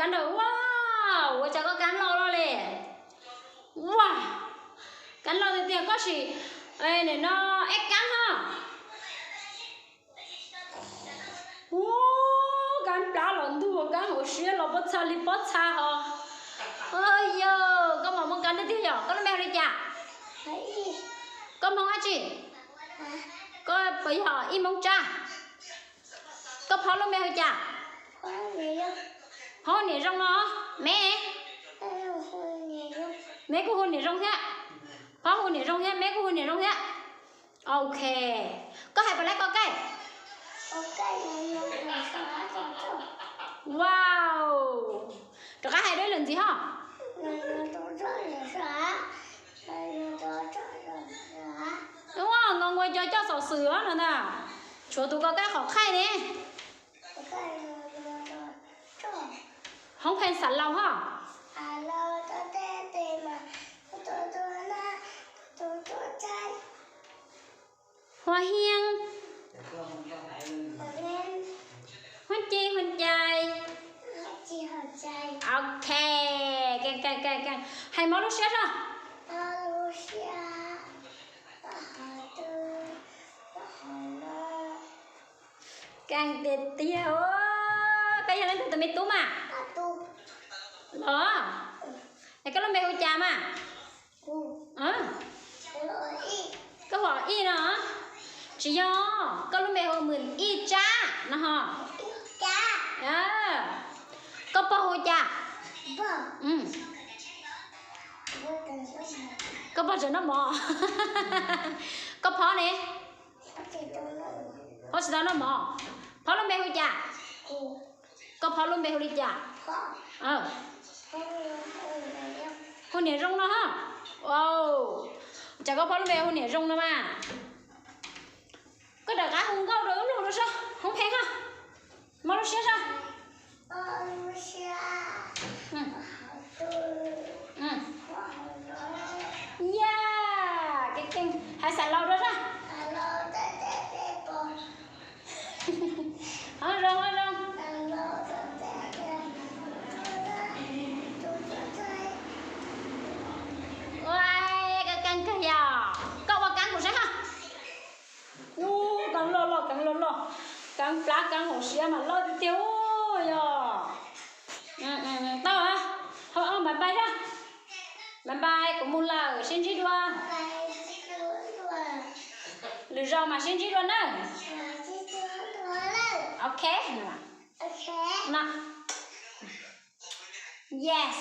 Ntawm, ua, ua cas koj kab loj loj li. Ua, kab loj tiag tiag koj sim, nim no eb kab ho. Ua, kab plab los ntuj, kab hauv siab los pob txha li pob txha ho. Yog koj mam muaj kab tiag tiag yom. Koj lub npe hu li cas? Koj Hmoob dab tsi? Koj puas yog ib Hmoob Tsab? Koj phob lub npe hu cas? Phob hu niam zoo no. Me, me kuj hu niam zoo thiab. Phob hu niam zoo thiab, me kuj hu niam zoo thiab. Ok, koj hais puas laib ko kaij? Wow, rov qab hais dua ib lwm ntxiv ho. Ua, no ua cov coj xov xwm no ntag. Tshuav tus ko kaij qhov khaij ne. Hoob pheej xav laus ho. Hua hiab, huab ci huab cai. Ok, hais mob lub siab soj. Keej tiag tiag. Koj yog leej twg tus me tub mas? Los, es koj lub npe hu cas mas? Koj hu ib no. Tsis yog, koj lub npe hu Mws Ib Tsab no ho. Koj pog hu cas? Koj pog tseem noj mov. Koj phob ne? Phob tsis tau noj mov. Phob lub npe hu cas? Koj phob lub npe hu li cas? Hu niam zoo no ho. Cas koj phob lub npe hu niam zoo no mas. Koj rov qab hu nkauj rau ib lub rau soj, hoob pheej ho. Mob lub siab soj. Yaj, keej keej, hais xav laus rau soj. Ho zoo, ho zoo. Ua, koj keej kawg yog. Koj ua kab kuv saib ho. Ub, keeb loj loj, keeb loj loj. Keeb plab keeb hauv siab mas loj tiag tiag yog. Tau, ho, bye bye soj. Bye bye, kuv mus lawm, sib ntsib dua. Lwm zaus mas sib ntsib dua nawb. Ok. Yes.